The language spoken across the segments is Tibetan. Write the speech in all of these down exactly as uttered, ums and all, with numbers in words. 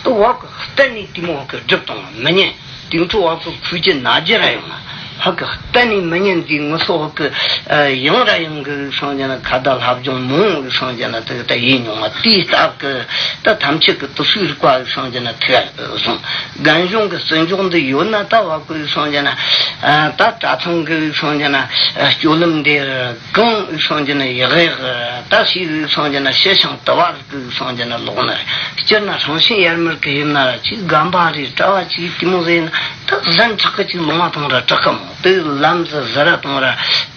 དུ་བ་གི་གཏན་ནས་དེ་མོ་བ་གི་སྒྲུབ་དང་མི་ཉན། དེ་འཕྲོ་བ་གི་ཁུལ་གྱི་ན་རྒྱུ་ར་ཡོང་ན་བ་གི་གཏན་ནས་མི་ཉན་དེ་ངུ་སོ་བ་གི་ཡང་ར་ཡང་གི་སོང་རྒྱུ་ན་ཁ་བརྡ་ལྷབ་སྦྱོང་མང་གི་སོང་རྒྱུ་ན་དེ་གི་ད་ཡིན་མྱོང་བ་དེའི་སྟབས་གི་ད་ཐམས་ཅད་གི་དུ་སུའི་རིག་པ་གི་སོང་རྒྱུ་ན་ཐུག་སོང་། རྒན་གཞོན་གི་བརྩི་འཇོག་འདི་ཡོད་ན་ད་བ་གི་སོང་རྒྱུ་ན་ད་གྲྭ་ཚང་གི་སོང་རྒྱུ་ན་སྤྱོད་ལམ་འདི་གང་སོང་རྒྱུ་ན་ཡག་ཡག་ད་ཞིག་སོང་རྒྱུ་ན་ཤི་ཞིང་དུ་བ། སོང་རྒྱུ་ན་ལོག་ན་རེད། སྤྱིར་ན་ཧྲང་ཤིན་ཡར་མར་གི་ཡིན་ན་ར་ཅིག་རྒན་པ་རེད། གྲྭ་བ་ཅིག་དེ་མོ་ཟེར་ན་ད་གཟན་ཆག་གི་ཅིག་ལོང་བ་དང་ར་དྲག་གི་མོ། དེ་ལམ་ཟི་ཟི་ར་དང་ར་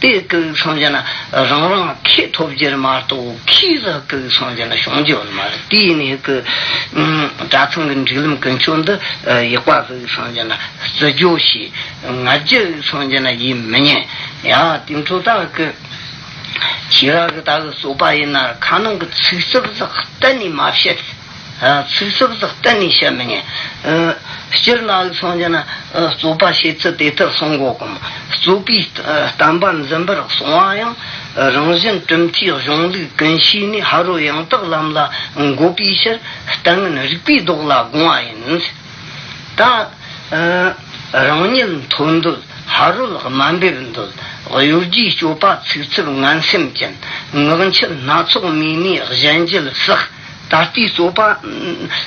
དེ་གི་སོང་རྒྱུ་ན་རང་རང་ཁེ་ཐོབ་རྒྱུ་མ་གཏོགས་ཁེ་ཟི་གི་སོང་རྒྱུ་ན་ཤོང་རྒྱུ་མ་རེད། དེ་ཡིན་ནི་གི་གྲྭ་ཚང་གི་སྒྲིག་ལམ་ཀུན་སྤྱོད་འདི་ཡག་པ་གི་སོང་རྒྱུ་ན་བརྩི་སྦྱོར་བྱས། ང་རྒྱལ་སོང་རྒྱུ་ན་ཡིན་མི་ཉན། ཡ་དེ་འཕྲོ་ད་གི་ཁྱེད་རང་གི་ད་གི་བཟོ་པ་ཡིན་ན་ཁ་ནང་གི་ཚིག་རྩུབ་ཟིག་གཏན་ནས་མ་བཤད། ཨ། ཚིག་རྩུབ་ཟིག་གཏན་ནས་བཤད་མི་ཉན། ཨ། སྤྱིར་ན་གི་སོང་རྒྱུ་ན་ཨ་རྩོད་པ་བྱེད་ཚུལ་དེ་ལྟར་གསུང་གོ་གི་མོ། རྩོད་པའི་ཨ་བསྟན་པ་འཛིན་པར་གསུང་བ་ཡང་རང་བཞིན་གྲུབ་མཐའི་གཞུང་ལུགས་ཀུན་ཤེས་ནས་ཕ་རོལ་ཡང་དག་ལམ་ལ་འགོད་པའི་ཕྱིར་ལྟ་ངན་རིགས་པས་ལྡོག་ལ་དགོངས་པ་ཡིན། ད་ཨ་རང་ཉིད་མཐོ་འདོད། ཕ་རོལ་དམའ་འབེབས་འདོད། གཡོ་སྒྱུའི་སྤྱོད་པ་ཚིག་རྩུབ་ངན་སེམས་ཅན། ངག་འཁྱལ་སྣ་ཚོགས་མིན་ནས་གཞན་རྒྱུད་བསགས། ད་ལྟའི་རྩོད་པ་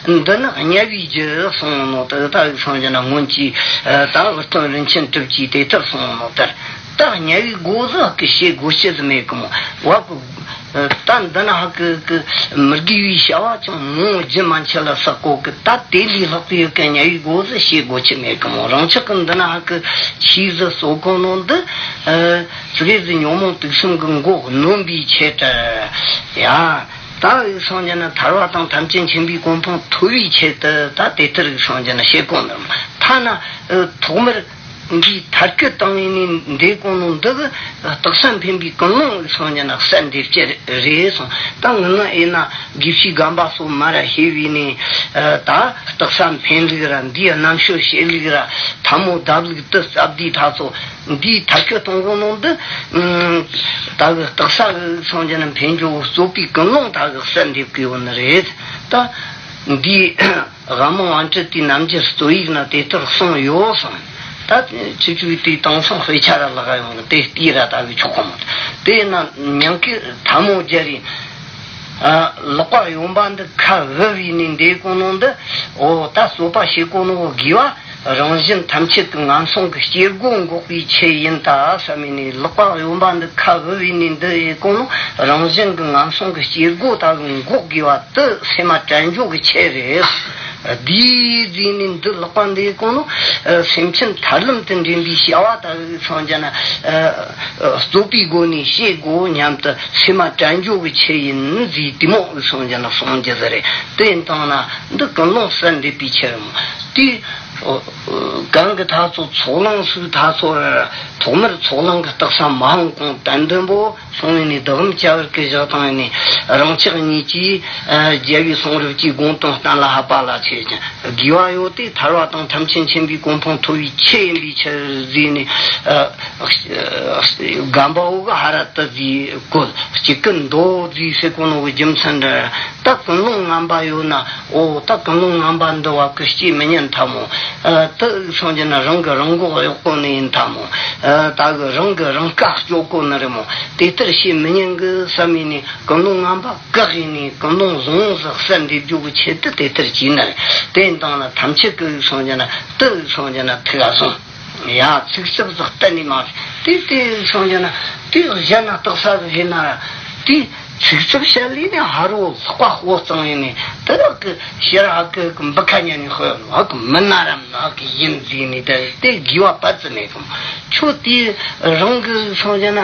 འདི་ནི་དམྱལ་བའི་རྒྱུ་གསུངས་ནོ། དེ་ད་གི་སོང་རྒྱུ་ན་སྔོན་གྱི་ད་འུར་སྟོན་རིན་ཆེན་གྲུབ་ཀྱིས་དེ་ལྟར་གསུངས་ནོ་ལྟར། ད་དམྱལ་བའི་སྒོ་ཟིག་གི་ཞེ་སྒོ་ཅི་ཟིག་མེད་གི་མོ། བ་གི་ད་འདི་ན་ཧ་གི་གི་མི་དགེ་བའི་བྱ་བ་ཅང་མོ་རྒྱུན་མ་ཆད་ལ་བསགས་གོ་གི། ད་དེ་ལས་ལྷག་པའི་གི་དམྱལ་བའི་སྒོ་ཟིག་ཞེ་སྒོ་ཅི་མེད་གི་མོ། རང་ཅག་གི་འདི་ན་ཧ་གི་ཆོས་ཟིག་རྩོད་གོ་ནོ་འདི་ཙི་གེ་ཟིག་ཉོན་མོངས་དུག་གསུམ་གི་མགོ་གནོན་པའི་ཆེད་དུ་ཡ། ད་འུ་སོང་རྒྱུ་ན་ཐར་བ་དང་ཐམས་ཅད་མཁྱེན་པའི་གོ་འཕང་ཐོབ་པའི་ཆེད་དུ་ད་དེ་ལྟར་འུ་སོང་རྒྱུ་ན་བྱེད་གོ་ནི། ཐ་ན་ཐོག་མར་འདིའི་མཐར་སྐྱོད་བཏང་ཡིན་ནི་འདི་གོ་ནོ་འདི་གི་སྟག་ས་འཕེན་པའི་ཀུན་སློང་འུ་སོང་རྒྱུ་ན་གསལ་འདེབས་ཀྱི་རེད་གསུངས། ད་ངི་ན་ཨེ་ན་དགེ་བཤེས་རྒན་པ་སོ་མ་ར་ཤེས་པའི་ནི་ད་སྟག་ས་འཕེན་ལུགས་ར་འདིའི་རྣམ་དཔྱོད་བྱེད་ལུགས་ར་ཐལ་མོ་བརྡབ་ལུགས་དུ་རྩ་བདུས་ཐ་ཚོ། འདིའི་ཐ་ཁྱོད་གཏོང་གོ་ནོ་འདི། ད་གི་སྟག་ས་གི་སོང་རྒྱུ་ན་འཕེན་རྒྱུ་བོ་རྩོད་པའི་ཀུན་སློང་ད་གི་གསལ་འདེབས་གི་ཡོད་ནི་རེད། ད་འདིའི་དབང་མོ་དབང་ཁྲིད་དེའི་རྣམ་འགྱུར་རྩོད་ཡིག་ན་དེ་ལྟར་གསུངས་ཡོད་གསུངས། ད་ཆུ་ཆུ་དེའི་དེང་སང་དཔེ་ཆ་ར་ལག་ཡོང་གི་དེ་ལྟས་ར་ད་གི་ཆོག་གོ་མོ། དེ་ན་མྱང་གི་ཐལ་མོ་རྒྱལ་རིགས། ལག་པ་གཡོན་པ་འདི་ཁ་བུ་བའི་ནི་འདི་གོ་ནོ་འདི། འོ་ད་རྩོད་པ་བྱེད་གོ་ནོ་དགེ་བ། རང་བཞིན་ཐམས་ཅད་ཀྱི་ངན་སོང་གི་སྐྱེ་སྒོ་འགོག་པའི་ཆེད་ཡིན་ད་བསམ་མི་ནི། ལག་པ་གཡོན་པ་འདི་ཁ་བུ་བའི་ནི་འདི་ཡི་གོ་ནོ་རང་བཞིན་གྱི་ངན་སོང་གི་སྐྱེ་སྒོ་ད་གི་འགོག་དགོས་པ་དེ་སེམས་མ་དྲན་འཇོག་གི་ཆེད་རེད། དེའི་རྗེས་ནས་འདི་ལག་པ་འདི་གོ་ནོ་སེམས་ཅན་ཐར་ལམ་དུ་འདྲེན་པའི་བྱ་བ་ད་གི་སོང་རྒྱུ་ན་རྩོད་པའི་སྒོ་ནས་བྱེད་དགོས་སྙམ་དུ་སེམས་མ་དྲན་འཇོག་གི་ཆེད་ཡིན་ཟེར་དེ་མོ་གི་སོང་རྒྱུ་ན་གསུང་རྒྱུ་ཟེར་རེད། དེ་ཡིན་དང་ན་འདི་ཀུན་སློང་གསལ་འདེབས་པའི་ཕྱིར་མོ། དེ་གང་གི་ཐ་ཚོ་ཚོགས་ལངས་སུའི་ཐ་ཚོ་ར་ཐོག་མར་ཚོགས་ལངས་ཀྱི་སྟག་ས་མ་འོངས་གོང་དན་ལྡན་པོ། སོང་བའི་ནི་བདག་མོ་བྱ་བར་གི་བཞག་དང་ནི་རང་ཅག་གཉིས་ཀྱིས་རྒྱལ་བའི་གསུང་རབ་ཀྱི་དགོངས་དོན་གཏན་ལ་ཕབ་པ་ལ་ཆེ་ཅིང་དགེ་བ་ཡོད་དེ་ཐར་བ་དང་ཐམས་ཅད་མཁྱེན་པའི་གོ་འཕང་ཐོབ་པའི་ཆེད་ཡིན་པའི་ཕྱིར་ཟེར་ནས། རྒན་པ་འོ་ག་ཧ་ར་ཏི་ཟེར་བཀོད། གཅིག་གི་མདོ་ཟེར་ཟེར་གོ་ནོ་གི་རྒྱུ་མཚན་འདྲ། ད་ཀུན་སློང་ངན་པ་ཡོད་ན། འོ་ད་ཀུན་སློང་ངན་པ་འདི་བ་གི་སྐྱེ་མི་ཉན་ཐལ་མོ། ཨ། དེ་སོང་རྒྱུ་ན་རང་གི་རང་མགོ་གཡོག་པོ་ནི་ཡིན་ཐལ་མོ། ཨ། ད་གི་རང་གི་རང་ཀ་གཅོད་གོ་ནི་རེད་མོ། དེ་ལྟར་བྱེད་མི་ཉན་གི་བསམ་མི་ནི་ཀུན་སློང་ངན་པ་བཀག་ཡིན་ནི་ཀུན་སློང་བཟང་ཟིག་གསལ་འདེབས་རྒྱུ་གི་ཆེད་དུ་དེ་ལྟར་བྱས་ནི་རེད། དེ་ཡིན་དང་ན་ཐམས་ཅད་གི་སོང་རྒྱུ་ན་དེ་སོང་རྒྱུ་ན་ཐུག་ཨ་སོང་། ཡ། ཚིག་རྩུབ་ཟིག་གཏན་ནས་མ་རེད། དེ་དེ་སོང་རྒྱུ་ན་དེ་གཞན་ན་སྟག་ས་གི་ཡིན་ན་དེ། ཚིག་རྩུབ་བཤད་ལས་ནས་ཧ་རོ་ལྷག་པ་ཧོ་གཙང་ཡིན་ནས་དེ་རག་གི་ཤེར་ཧ་གི་གི་འབུ་ཁ་ཉན་ནས་ཧོ་ཧ་གི་མི་ན་རམ་ན་གི་ཡིན་ཟིག་ནས་དེ་དེ་དགེ་བ་པ་ཙི་མེད་གི་མོ། ཁྱོད་དེ་རང་གི་སོང་རྒྱུ་ན་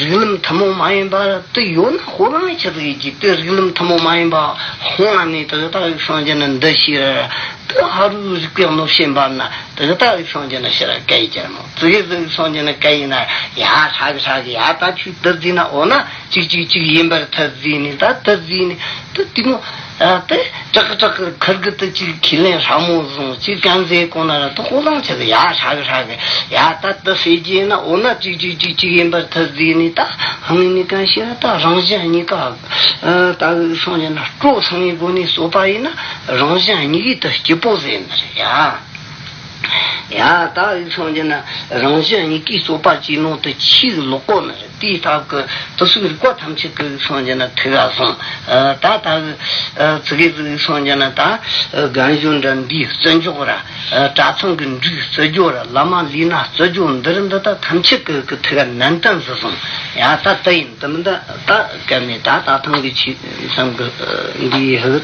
རིགས་ལམ་ཐུན་མོང་མ་ཡིན་པ་དེ་ཡོད་ན་ཧོ་རང་ཆི་ཟིག་ཡིན་གྱི་དེ་རིགས་ལམ་ཐུན་མོང་མ་ཡིན་པ་ཧོ་ན་ནས་དེ་ད་སོང་རྒྱུ་ན་འདི་ཤེར་དེ་ཧ་རོ་རིག་པའི་གནོད་བྱེད་འབར་ན། དེ་གི་ད་གི་སོང་རྒྱུ་ན་ཤེར་སྐད་ཡིག་ཅན་མོ། ཙི་གི་ཙི་གི་སོང་རྒྱུ་ན་སྐད་ཡིག་ན་ཡ་ཧྲ་གི་ཧྲ་གི་ཡ་ད་ཆུ་དེ་ཟིན་ན་འོ་ན་ཅིག་ཅིག་ཅིག་ཡིན་པར་ཐལ་ཟིན་ནི་ད་དེ་ཟིན་ནི་དེ་དེ་མོ། ཨ་དེ་ཀྲག་ཀྲག་གི་ཁུར་གི་དུ་ཅིག་ཁས་ལེན་ཧྲ་མོ་བཟུང་ཅིག་གན་ཟེ་གོ་ན་ར་དུ་ཧོ་ལང་ཆེ་གི་ཡ་ཧྲ་གི་ཧྲ་གི་ཡ་ད་དུ་ཟེ་རྒྱུ་ན་འོ་ན་ཅིག་ཅིག་ཅིག་ཅིག་ཡིན་པར་ཐུ་ཟིག་ནི་ད་ཧང་ནི་གན་ཤེས་ན་ད་རང་གཞན་གཉིས་ཀ་ཨ་ད་སོང་ཡིན་ན་སྤྲོ་ཚང་ཡི་གོ་ནི་སོ་པ་ཡིན་ན་རང་གཞན་གཉིས་ཀྱི་དུ་སྐྱིད་པོ་ཟེ་ནི་རེད་ཡ། ཡ་ད་ཡིག་སོང་རྒྱུ་ན་རང་གཞན་གཉིས་ཀའི་སོ་པ་ཅིག་ནང་དུ་ཆེས་ལོག་གོ་ནི་རེད། དེའི་སྟབས་ཀྱི་དུ་སུ་རིག་པ་ཐམས་ཅད་ཀྱི་ཡིག་སོང་རྒྱུ་ན་ཐུག་ག་སོང་། ཨ་ད་ད་ཨ་ཙི་གེ་ཙི་ཡིག་སོང་རྒྱུ་ན་ད་ཨ་རྒན་གཞོན་འདྲ་འདིའི་བརྩི་འཇོག་ར་ཨ་གྲྭ་ཚང་གི་འགྲིག་བརྩི་འཇོག་ར་བླ་མ་ལས་ན་བརྩི་འཇོག་འདི་རིགས་འདི་དག་ཐམས་ཅད་ཀྱི་ཀྱི་ཐུག་ག་ནན་ཏན་ཟིག་སོང་། ཡ་ད་ད་ཡིན་དུ་མི་འདི་ད་སྐལ་མེད་ད་ད་ཐང་གི་ཆེས་བསམ་གི་འདིའི་ཧི་གི་